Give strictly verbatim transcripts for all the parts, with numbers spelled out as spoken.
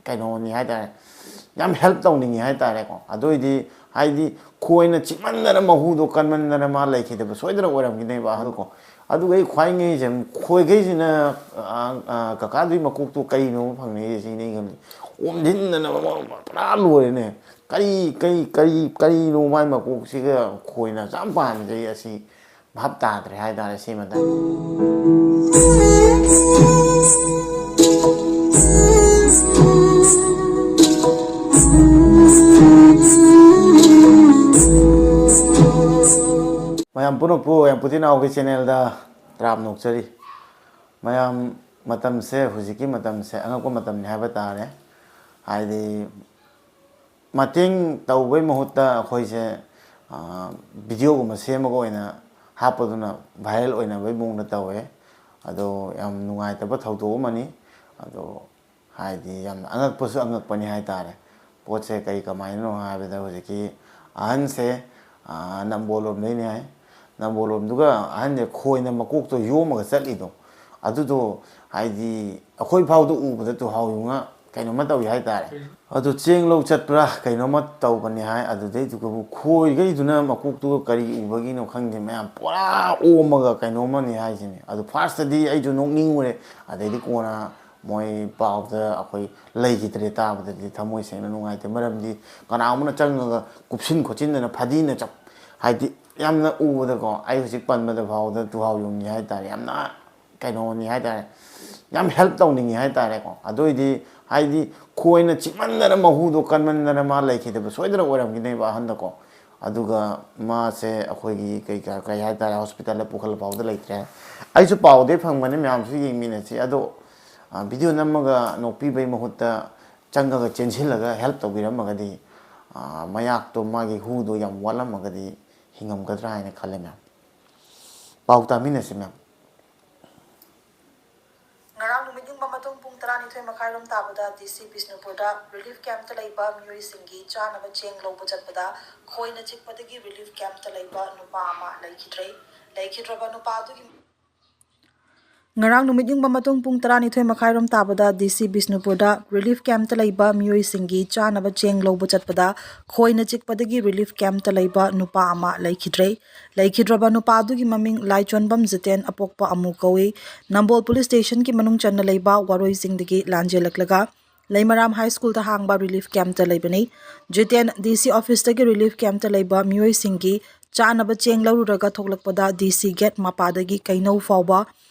ꯀꯩꯅꯣꯅꯤ ꯍꯥꯏꯇꯥꯔꯦ, ꯌꯥꯝ help ꯇꯧꯅꯤꯡꯉꯤ ꯍꯥꯏꯇꯥꯔꯦꯀꯣ꯫ ꯑꯗꯨ ꯑꯣꯏꯗꯤ ꯍꯥꯏꯗꯤ ꯈꯣꯏꯅ ꯆꯤꯛꯃꯟꯗꯅ, ꯃꯍꯨꯗꯣ ꯀꯟꯃꯟꯗꯅ ꯃꯥ ꯂꯩꯈꯤꯗꯕ ꯁꯣꯏꯗꯅ ꯑꯣꯏꯔꯝꯈꯤꯅꯦꯕ ꯑꯍꯜ ꯀꯣ꯫ ꯑꯗꯨꯒ ꯑꯩ ꯈ꯭ꯋꯥꯏ ꯉꯛꯏꯁꯦ, ꯈꯣꯏꯈꯩꯁꯤꯅ, ꯑ, ꯑ, ꯀꯀꯥꯗꯨꯒꯤ ꯃꯀꯣꯛꯇꯣ ꯀꯩꯅꯣ ꯐꯪꯅꯩꯁꯦ ꯁꯤꯅꯦ ꯑꯩꯅ ꯈꯜꯂꯤꯁꯦ꯫ ꯑꯣꯝꯁꯤꯟꯗꯅ ꯃꯃꯥ ꯄꯨꯔꯥ ꯂꯣꯏꯔꯦꯅꯦ꯫ ꯀꯔꯤ, ꯀꯔꯤ, ꯀꯔꯤ, ꯀꯔꯤꯅꯣ ꯃꯥꯏ ꯃꯀꯣꯛꯁꯤꯒ ꯈꯣꯏꯅ ꯑꯁꯨꯛ ꯌꯥꯝ ꯄꯥꯝꯃꯤꯁꯦ? ꯑꯩ ꯑꯁꯤ ꯚꯥꯞ ꯇꯥꯗ꯭ꯔꯦ ꯍꯥꯏꯇꯥꯔꯦ ꯁꯤꯃꯗ꯫ ꯃꯌꯥꯝ ꯄꯨꯝꯅꯃꯛꯄꯨ ꯌꯥꯝ ꯄꯨꯊꯤ ꯅꯥꯎꯒꯤ channelꯗ ꯇꯔꯥꯝꯅ ꯑꯣꯛꯆꯔꯤ꯫ ꯃꯌꯥꯝ, ꯃꯇꯝꯁꯦ, ꯍꯧꯖꯤꯛꯀꯤ ꯃꯇꯝꯁꯦ ꯑꯉꯛꯄ ꯃꯇꯝꯅꯤ ꯍꯥꯏꯕ ꯇꯥꯔꯦ꯫ ꯍꯥꯏꯗꯤ ꯃꯇꯦꯡ ꯇꯧꯕꯩ ꯃꯍꯨꯠꯇ ꯑꯩꯈꯣꯏꯁꯦ, ꯑ, videoꯒꯨꯝꯕ ꯁꯦꯝꯃꯒ ꯑꯣꯏꯅ ꯍꯥꯞꯄꯗꯨꯅ viral ꯑꯣꯏꯅꯕꯩ ꯃꯑꯣꯡꯗ ꯇꯧꯋꯦ꯫ ꯑꯗꯣ ꯌꯥꯝ ꯅꯨꯡꯉꯥꯏꯇꯕ ꯊꯧꯗꯣꯛ ꯑꯃꯅꯤ꯫ ꯑꯗꯣ ꯍꯥꯏꯗꯤ ꯌꯥꯝꯅ ꯑꯉꯛꯄꯁꯨ ꯑꯉꯛꯄꯅꯤ ꯍꯥꯏꯇꯥꯔꯦ꯫ ꯄꯣꯠꯁꯦ ꯀꯩ ꯀꯃꯥꯏꯅꯅꯣ ꯍꯥꯏꯕꯗ ꯍꯧꯖꯤꯛꯀꯤ ꯑꯍꯟꯁꯦ, ꯑ, ꯅꯝꯕꯣꯜ ꯂꯣꯝꯗꯩꯅꯤ ꯍꯥꯏ꯫ ꯅꯝꯕꯣꯜ ꯂꯣꯝꯗꯨꯒ ꯑꯍꯟꯁꯦ ꯈꯣꯏꯅ ꯃꯀꯣꯛꯇꯣ ꯌꯣꯝꯃꯒ ꯆꯠꯂꯤꯗꯣ, ꯑꯗꯨꯗꯣ ꯍꯥꯏꯗꯤ ꯑꯩꯈꯣꯏ ꯐꯥꯎꯗ ꯎꯕꯗ ꯇꯨꯍꯥꯎ ꯌꯨꯡꯉ ꯀꯩꯅꯣꯝꯃ ꯇꯧꯏ ꯍꯥꯏꯇꯥꯔꯦ꯫ ꯑꯗꯨ ꯆꯦꯡ ꯂꯧ ꯆꯠꯄ꯭ꯔꯥ ꯀꯩꯅꯣꯝꯃ ꯇꯧꯕꯅꯤ ꯍꯥꯏ꯫ ꯑꯗꯨꯗꯩꯗꯨꯒꯕꯨ ꯈꯣꯏꯈꯩꯗꯨꯅ ꯃꯀꯣꯛꯇꯨꯒ ꯀꯔꯤ ꯎꯕꯒꯤꯅꯣ ꯈꯪꯗꯦ, ꯃꯌꯥꯝ ꯄꯨꯔꯥ ꯑꯣꯝꯃꯒ ꯀꯩꯅꯣꯝꯃꯅꯤ ꯍꯥꯏꯁꯤꯅꯤ꯫ ꯑꯗꯨ firstꯇꯗꯤ ꯑꯩꯁꯨ ꯅꯣꯛꯅꯤꯡꯉꯨꯔꯦ꯫ ꯑꯗꯩꯗꯤ ꯀꯣꯟꯅ ꯃꯣꯏ ꯄꯥꯎꯗ ꯑꯩꯈꯣꯏ ꯂꯩꯈꯤꯗ꯭ꯔꯦ, ꯇꯥꯕꯗꯗꯤ ꯊꯃꯣꯏ ꯁꯦꯡꯅ ꯅꯨꯡꯉꯥꯏꯇꯦ꯫ ꯃꯔꯝꯗꯤ ꯀꯅꯥꯒꯨꯝꯕꯅ ꯆꯪꯉꯒ ꯀꯨꯞꯁꯤꯟ ꯈꯣꯠꯆꯤꯟꯗꯅ ꯐꯗꯤꯅ ꯆꯞ-, ꯍꯥꯏꯗꯤ ꯌꯥꯝꯅ ꯎꯕꯗꯀꯣ, ꯑꯩ ꯍꯧꯖꯤꯛ ꯄꯟꯕꯗ ꯐꯥꯎꯗ ꯇꯨꯍꯥꯎ ꯌꯨꯡꯉꯤ ꯍꯥꯏꯇꯥꯔꯦ꯫ ꯌꯥꯝꯅ ꯀꯩꯅꯣꯅꯤ ꯍꯥꯏꯇꯥꯔꯦ, ꯌꯥꯝ help ꯇꯧꯅꯤꯡꯉꯤ ꯍꯥꯏꯇꯥꯔꯦꯀꯣ꯫ ꯑꯗꯨ ꯑꯣꯏꯗꯤ ꯍꯥꯏꯗꯤ ꯈꯣꯏꯅ ꯆꯤꯛꯃꯟꯗꯅ, ꯃꯍꯨꯗꯣ ꯀꯟꯃꯟꯗꯅ ꯃꯥ ꯂꯩꯈꯤꯗꯕ ꯁꯣꯏꯗꯅ ꯑꯣꯏꯔꯝꯈꯤꯅꯦꯕ ꯑꯍꯟꯗꯀꯣ꯫ ꯑꯗꯨꯒ ꯃꯥꯁꯦ ꯑꯩꯈꯣꯏꯒꯤ ꯀꯩ ꯀ-, ꯀꯩ ꯍꯥꯏꯇꯥꯔꯦ, hospitalꯗ ꯄꯨꯈꯠꯂ ꯐꯥꯎꯗ ꯂꯩꯇ꯭ꯔꯦ꯫ ꯑꯩꯁꯨ ꯄꯥꯎꯗꯤ ꯐꯪꯕꯅꯤ, ꯃꯌꯥꯝꯁꯨ ꯌꯦꯡꯃꯤꯟꯅꯁꯤ꯫ ꯑꯗꯣ, ꯑ, video ꯅꯝꯃꯒ ꯅꯣꯛꯄꯤꯕꯩ ꯃꯍꯨꯠꯇ ꯆꯪꯉꯒ ꯆꯦꯟꯁꯤꯜꯂꯒ help ꯇꯧꯕꯤꯔꯝꯃꯒꯗꯤ, ꯑ, ꯃꯌꯥꯛꯇꯣ, ꯃꯥꯒꯤ ꯍꯨꯗꯣ ꯌꯥꯝ ꯋꯥꯠꯂꯝꯃꯒꯗꯤ ꯍꯤꯡꯉꯝꯒꯗ꯭ꯔꯥ ꯍꯥꯏꯅ ꯈꯜꯂꯦ ꯃꯌꯥꯝ꯫ ꯄꯥꯎ ꯇꯥꯃꯤꯟꯅꯁꯤ ꯃꯌꯥꯝ꯫ ꯉꯔꯥꯡ ꯅꯨꯃꯤꯠ ꯌꯨꯡꯕ ꯃꯇꯨꯡ ꯄꯨꯡ ꯇꯔꯥꯅꯤꯊꯣꯏ ꯃꯈꯥꯏꯔꯣꯝ ꯇꯥꯕꯗ ꯗꯤ ꯁꯤ ꯕꯤꯁꯅꯨꯄꯨꯔꯗ relief campꯇ ꯂꯩꯕ ꯃꯤꯑꯣꯏꯁꯤꯡꯒꯤ ꯆꯥꯅꯕ ꯆꯦꯡ ꯂꯧꯕ ꯆꯠꯄꯗ ꯈꯣꯏꯅ ꯆꯤꯛꯄꯗꯒꯤ relief campꯇ ꯂꯩꯕ ꯅꯨꯄꯥ ꯑꯃ ꯂꯩꯈꯤꯗ꯭ꯔꯦ꯫ ꯂꯩꯈꯤꯗ꯭ꯔꯕ ꯅꯨꯄꯥ ꯑꯗꯨꯒꯤ ꯉꯔꯥꯡ ꯅꯨꯃꯤꯠ ꯌꯨꯡꯕ ꯃꯇꯨꯡ ꯄꯨꯡ ꯇꯔꯥꯅꯤꯊꯣꯏ ꯃꯈꯥꯏꯔꯣꯝ ꯇꯥꯕꯗ ꯗꯤ ꯁꯤ ꯕꯤꯁꯅꯨꯄꯨꯔꯗ ꯔꯤꯂꯤꯐ ꯀꯦꯝꯞꯇ ꯂꯩꯕ ꯃꯤꯑꯣꯏꯁꯤꯡꯒꯤ ꯆꯥꯅꯕ ꯆꯦꯡ ꯂꯧꯕ ꯆꯠꯄꯗ ꯈꯣꯏꯅ ꯆꯤꯛꯄꯗꯒꯤ ꯔꯤꯂꯤꯐ ꯀꯦꯝꯞꯇ ꯂꯩꯕ ꯅꯨꯄꯥ ꯑꯃ ꯂꯩꯈꯤꯗ꯭ꯔꯦ꯫ ꯂꯩꯈꯤꯗ꯭ꯔꯕ ꯅꯨꯄꯥ ꯑꯗꯨꯒꯤ ꯃꯃꯤꯡ ꯂꯥꯏꯆꯣꯟꯕꯝ ꯖꯤꯇꯦꯟ ꯑꯄꯣꯛꯄ ꯑꯃꯨ ꯀꯧꯏ꯫ ꯅꯝꯕꯣꯜ ꯄꯨꯂꯤꯁ ꯁ꯭ꯇꯦꯁꯟꯒꯤ ꯃꯅꯨꯡ ꯆꯟꯅ ꯂꯩꯕ ꯋꯥꯔꯣꯏ ꯆꯤꯡꯗꯒꯤ ꯂꯥꯟꯖꯦꯜꯂꯛꯂꯒ ꯂꯩꯃꯔꯥꯝ ꯍꯥꯏ ꯁ꯭ꯀꯨꯜꯗ ꯍꯥꯡꯕ ꯔꯤꯂꯤꯐ ꯀꯦꯝꯞꯇ ꯂꯩꯕꯅꯤ꯫ ꯖꯤꯇꯦꯟ ꯗꯤ ꯁꯤ ꯑꯣꯐꯤꯁꯇꯒꯤ ꯔꯤꯂꯤꯐ ꯀꯦꯝꯞꯇ ꯂꯩꯕ ꯃꯤꯑꯣꯏꯁꯤꯡꯒꯤ ꯆꯥꯅꯕ ꯆꯦꯡ ꯂꯧꯔꯨꯔꯒ ꯊꯣꯛꯂꯛꯄꯗ ꯗꯤ ꯁꯤ ꯒꯦꯠ ꯃꯄꯥꯗꯒꯤ ꯀꯩꯅꯧ ꯐꯥꯎꯕ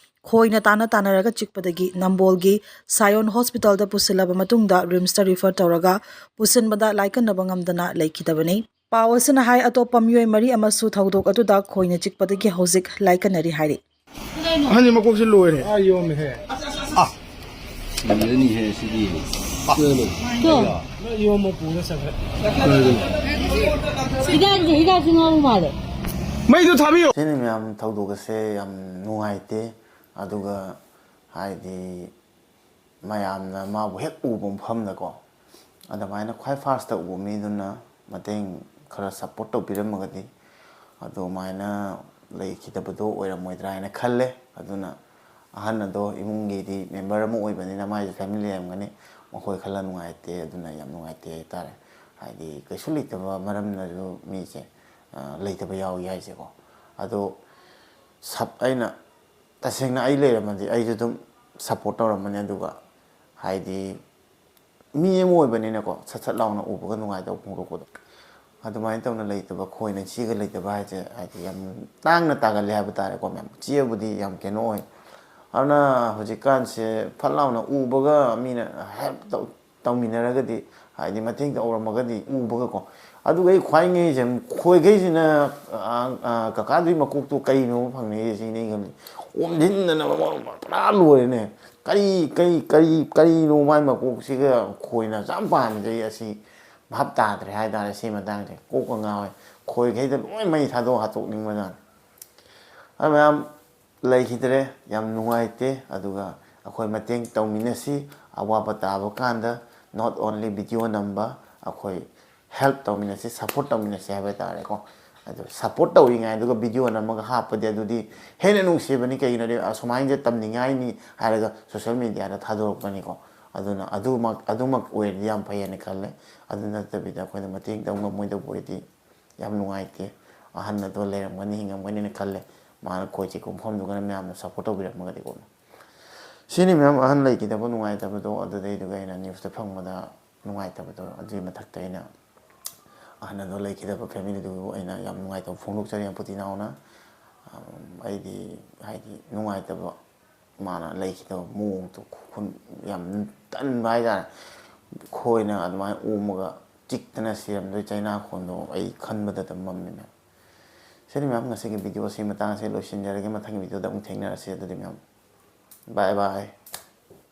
ꯈꯣꯏꯅ ꯇꯥꯅ ꯇꯥꯅꯔꯒ ꯆꯤꯛꯄꯗꯒꯤ ꯅꯝꯕꯣꯜꯒꯤ ꯁꯥꯌꯣꯟ ꯍꯣꯁꯄꯤꯇꯥꯜꯗ ꯄꯨꯁꯤꯜꯂꯕ ꯃꯇꯨꯡꯗ ꯔꯤꯝꯁꯇ ꯔꯤꯐꯔ ꯇꯧꯔꯒ ꯄꯨꯁꯤꯟꯕꯗ ꯂꯥꯏꯀꯠꯅꯕ ꯉꯝꯗꯅ ꯂꯩꯈꯤꯗꯕꯅꯤ꯫ ꯄꯥꯎ ꯑꯁꯤꯅ ꯍꯥꯏ, ꯑꯇꯣꯞꯄ ꯃꯤꯑꯣꯏ ꯃꯔꯤ ꯑꯃꯁꯨ ꯊꯧꯗꯣꯛ ꯑꯗꯨꯗ ꯈꯣꯏꯅ ꯆꯤꯛꯄꯗꯒꯤ ꯍꯧꯖꯤꯛ ꯂꯥꯏꯀꯠꯅꯔꯤ ꯍꯥꯏꯔꯤ꯫ ꯑꯍꯟꯁꯦ ꯃꯀꯣꯛꯁꯦ ꯂꯣꯏꯔꯦ꯫ ꯁꯤꯔꯅꯤꯍꯦ ꯁꯤꯗꯤ꯫ ꯇꯣ꯫ ꯂꯣꯏ ꯌꯣꯝꯃ ꯄꯨꯔ ꯆꯠꯈ꯭ꯔꯦ꯫ ꯍꯤꯗꯥꯛꯁꯦ ꯍꯤꯗꯥꯛꯁꯨ ꯉꯥꯎꯕ ꯃꯥꯜꯂꯦ꯫ ꯃꯩꯗꯨ ꯊꯥꯕꯤꯌꯣ꯫ ꯁꯤꯅꯤ ꯃꯌꯥꯝ ꯊꯧꯗꯣꯛ ꯑꯁꯦ ꯌꯥꯝ ꯅꯨꯡꯉꯥꯏꯇꯦ꯫ ꯑꯗꯨꯒ ꯍꯥꯏꯗꯤ ꯃꯌꯥꯝꯅ ꯃꯥꯕꯨ ꯍꯦꯛ ꯎꯕ ꯃꯐꯝꯗꯀꯣ, ꯑꯗꯨꯃꯥꯏꯅ ꯈ꯭ꯋꯥꯏ ꯐꯥꯔꯁꯇ ꯎꯕ ꯃꯤꯗꯨꯅ ꯃꯇꯦꯡ ꯈꯔ ꯁꯞꯄꯣꯔꯠ ꯇꯧꯕꯤꯔꯝꯃꯒꯗꯤ ꯑꯗꯨꯃꯥꯏꯅ ꯂꯩꯈꯤꯗꯕꯗꯣ ꯑꯣꯏꯔꯝꯃꯣꯏꯗ꯭ꯔꯥ ꯍꯥꯏꯅ ꯈꯜꯂꯦ꯫ ꯑꯗꯨꯅ ꯑꯍꯟ ꯑꯗꯣ ꯏꯃꯨꯡꯒꯤꯗꯤ ꯃꯦꯝꯕꯔ ꯑꯃ ꯑꯣꯏꯕꯅꯤꯅ ꯃꯥꯏꯁꯨ ꯐꯦꯃꯤꯂꯤ ꯂꯩꯔꯝꯒꯅꯤ, ꯃꯈꯣꯏ ꯈꯜꯂ ꯅꯨꯡꯉꯥꯏꯇꯦ꯫ ꯑꯗꯨꯅ ꯌꯥꯝ ꯅꯨꯡꯉꯥꯏꯇꯦ ꯍꯥꯏꯇꯥꯔꯦ꯫ ꯍꯥꯏꯗꯤ ꯀꯩꯁꯨ ꯂꯩꯇꯕ ꯃꯔꯝꯅꯁꯨ ꯃꯤꯁꯦ ꯂꯩꯇꯕ ꯌꯥꯎꯏ ꯍꯥꯏꯁꯦꯀꯣ꯫ ꯑꯗꯣ ꯁꯞ ꯑꯩꯅ ꯇꯁꯦꯡꯅ ꯑꯩ ꯂꯩꯔꯝꯃꯗꯤ ꯑꯩꯁꯨ ꯑꯗꯨꯝ ꯁꯞꯄꯣꯔꯠ ꯇꯧꯔꯝꯃꯅꯤ꯫ ꯑꯗꯨꯒ ꯍꯥꯏꯗꯤ ꯃꯤ ꯑꯃ ꯑꯣꯏꯕꯅꯤꯅꯀꯣ, ꯁꯠ ꯁꯠ ꯂꯥꯎꯅ ꯎꯕꯒ ꯅꯨꯡꯉꯥꯏꯇꯕ ꯐꯣꯡꯗꯣꯛꯄꯗꯣ, ꯑꯗꯨꯃꯥꯏꯅ ꯇꯧꯅ ꯂꯩꯇꯕ, ꯈꯣꯏꯅ ꯆꯤꯛꯑꯒ ꯂꯩꯇꯕ ꯍꯥꯏꯁꯦ ꯍꯥꯏꯗꯤ ꯌꯥꯝ ꯇꯥꯡꯅ ꯇꯥꯒꯜꯂꯦ ꯍꯥꯏꯕ ꯇꯥꯔꯦꯀꯣ ꯃꯌꯥꯝ꯫ ꯆꯤꯛꯑꯕꯨꯗꯤ ꯌꯥꯝ ꯀꯩꯅꯣ ꯑꯣꯏ꯫ ꯑꯗꯨꯅ ꯍꯧꯖꯤꯛꯀꯥꯟꯁꯦ ꯐꯠ ꯂꯥꯎꯅ ꯎꯕꯒ ꯃꯤꯅ ꯍꯦꯜꯞ ꯇꯧ ꯇꯧꯃꯤꯟꯅꯔꯒꯗꯤ, ꯍꯥꯏꯗꯤ ꯃꯇꯦꯡ ꯇꯧꯔꯝꯃꯒꯗꯤ ꯎꯕꯒꯀꯣ꯫ ꯑꯗꯨꯒ ꯑꯩ ꯈ꯭ꯋꯥꯏ ꯉꯛꯏꯁꯦ ꯈꯣꯏꯈꯩꯁꯤꯅ ꯀꯀꯥꯗꯨꯒꯤ ꯃꯀꯣꯛꯇꯣ ꯀꯩꯅꯣ ꯐꯪꯅꯩꯁꯦ ꯁꯤꯅꯤ ꯑꯩ ꯈꯜꯂꯤ꯫ ꯑꯣꯝꯁꯤꯟꯗꯅ ꯃꯃꯥ ꯄꯨꯔꯥ ꯂꯣꯏꯔꯦꯅꯦ꯫ ꯀꯔꯤ ꯀꯔꯤ ꯀꯔꯤ ꯀꯔꯤꯅꯣ ꯃꯥꯏ ꯃꯀꯣꯛꯁꯤꯒ ꯈꯣꯏꯅ ꯑꯁꯨꯛ ꯌꯥꯝ ꯄꯥꯝꯃꯤꯁꯦ? ꯑꯩ ꯑꯁꯤ ꯚꯥꯞ ꯇꯥꯗ꯭ꯔꯦ ꯍꯥꯏꯇꯥꯔꯦ꯫ ꯁꯤ ꯃꯇꯥꯡꯁꯦ ꯀꯣꯛꯀ ꯉꯥꯎꯋꯦ꯫ ꯈꯣꯏꯈꯩꯗ ꯂꯣꯏ ꯃꯩ ꯊꯥꯗꯣꯛ ꯍꯥꯠꯇꯣꯛꯅꯤꯡꯕꯖꯥꯠꯅꯤ꯫ ꯑꯗꯨ ꯃꯌꯥꯝ ꯂꯩꯈꯤꯗ꯭ꯔꯦ꯫ ꯌꯥꯝ ꯅꯨꯡꯉꯥꯏꯇꯦ꯫ ꯑꯗꯨꯒ ꯑꯩꯈꯣꯏ ꯃꯇꯦꯡ ꯇꯧꯃꯤꯟꯅꯁꯤ꯫ ꯑꯋꯥꯕ ꯇꯥꯕ ꯀꯥꯟꯗ not only video ꯅꯝꯕ, ꯑꯩꯈꯣꯏ ꯍꯦꯜꯞ ꯇꯧꯃꯤꯟꯅꯁꯤ, ꯁꯞꯄꯣꯔꯠ ꯇꯧꯃꯤꯟꯅꯁꯤ ꯍꯥꯏꯕ ꯇꯥꯔꯦꯀꯣ꯫ ꯑꯗꯨ ꯁꯞꯄꯣꯔꯠ ꯇꯧꯔꯤꯉꯥꯏꯗꯨꯒ ꯚꯤꯗꯤꯑꯣ ꯅꯝꯃꯒ ꯍꯥꯞꯄꯗꯤ ꯑꯗꯨꯗꯤ ꯍꯦꯟꯅ ꯅꯨꯡꯁꯤꯕꯅꯤ꯫ ꯀꯩꯒꯤꯅꯣꯗꯤ ꯑꯁꯨꯃꯥꯏꯅꯁꯦ ꯇꯝꯅꯤꯡꯉꯥꯏꯅꯤ ꯍꯥꯏꯔꯒ ꯁꯣꯁꯦꯜ ꯃꯦꯗꯤꯌꯥꯗ ꯊꯥꯗꯣꯔꯛꯄꯅꯤꯀꯣ꯫ ꯑꯗꯨꯅ ꯑꯗꯨꯃꯛ ꯑꯗꯨꯃꯛ ꯑꯣꯏꯔꯗꯤ ꯌꯥꯝ ꯐꯩ ꯍꯥꯏꯅ ꯈꯜꯂꯦ꯫ ꯑꯗꯨ ꯅꯠꯇꯕꯤꯗ ꯑꯩꯈꯣꯏꯅ ꯃꯇꯦꯡ ꯇꯧ ꯉꯝꯃꯣꯏꯗꯕ ꯑꯣꯏꯔꯗꯤ ꯌꯥꯝ ꯅꯨꯡꯉꯥꯏꯇꯦ꯫ ꯑꯍꯟ ꯑꯗꯣ ꯂꯩꯔꯝꯒꯅꯤ, ꯍꯤꯡꯉꯝꯒꯅꯤꯅ ꯈꯜꯂꯦ꯫ ꯃꯥꯅ ꯈꯣꯏ ꯆꯤꯛꯄ ꯃꯐꯝꯗꯨꯒꯅ ꯃꯌꯥꯝꯅ ꯁꯞꯄꯣꯔꯠ ꯇꯧꯕꯤꯔꯝꯃꯒꯗꯤꯀꯣ꯫ ꯁꯤꯅꯤ ꯃꯌꯥꯝ ꯑꯍꯟ ꯂꯩꯈꯤꯗꯕ ꯅꯨꯡꯉꯥꯏꯇꯕꯗꯣ꯫ ꯑꯗꯨꯗꯩꯗꯨꯒ ꯑꯩꯅ ꯅ꯭ꯌꯨꯁꯇ ꯐꯪꯕꯗ ꯅꯨꯡꯉꯥꯏꯇꯕꯗꯣ꯫ ꯑꯗꯨꯒꯤ ꯃꯊꯛꯇ ꯑꯩꯅ ꯑꯍꯟ ꯑꯗꯣ ꯂꯩꯈꯤꯗꯕ ꯐꯦꯃꯤꯂꯤꯗꯨꯕꯨ ꯑꯩꯅ ꯌꯥꯝ ꯅꯨꯡꯉꯥꯏꯇꯕ ꯐꯣꯡꯗꯣꯛꯆꯔꯤ, ꯌꯥꯝ ꯄꯨꯇꯤ ꯅꯥꯎꯅ꯫ ꯑꯩꯗꯤ ꯍꯥꯏꯗꯤ ꯅꯨꯡꯉꯥꯏꯇꯕ, ꯃꯥꯅ ꯂꯩꯈꯤꯗꯕ ꯃꯑꯣꯡꯗꯣ ꯈꯨꯟ-, ꯌꯥꯝ ꯇꯟꯕ ꯍꯥꯏꯇꯥꯔꯦ꯫ ꯈꯣꯏꯅ ꯑꯗꯨꯃꯥꯏꯅ ꯑꯣꯝꯃꯒ ꯆꯤꯛꯇꯅ ꯁꯤꯔꯝꯗꯣꯏ ꯆꯩꯅꯥꯈꯣꯟꯗꯣ ꯑꯩ ꯈꯟꯕꯗ ꯑꯗꯨꯝ ꯃꯝꯃꯤ ꯃꯌꯥꯝ꯫ ꯁꯤꯅꯤ ꯃꯌꯥꯝ, ꯉꯁꯤꯒꯤ ꯚꯤꯗꯤꯑꯣ ꯑꯁꯤ ꯃꯇꯥꯡ ꯑꯁꯤꯗ ꯂꯣꯏꯁꯤꯟꯖꯔꯒꯦ꯫ ꯃꯊꯪꯒꯤ ꯚꯤꯗꯤꯑꯣꯗ ꯑꯃꯨꯛ ꯊꯦꯡꯅꯔꯁꯤ꯫ ꯑꯗꯨꯗꯤ ꯃꯌꯥꯝ, bye bye꯫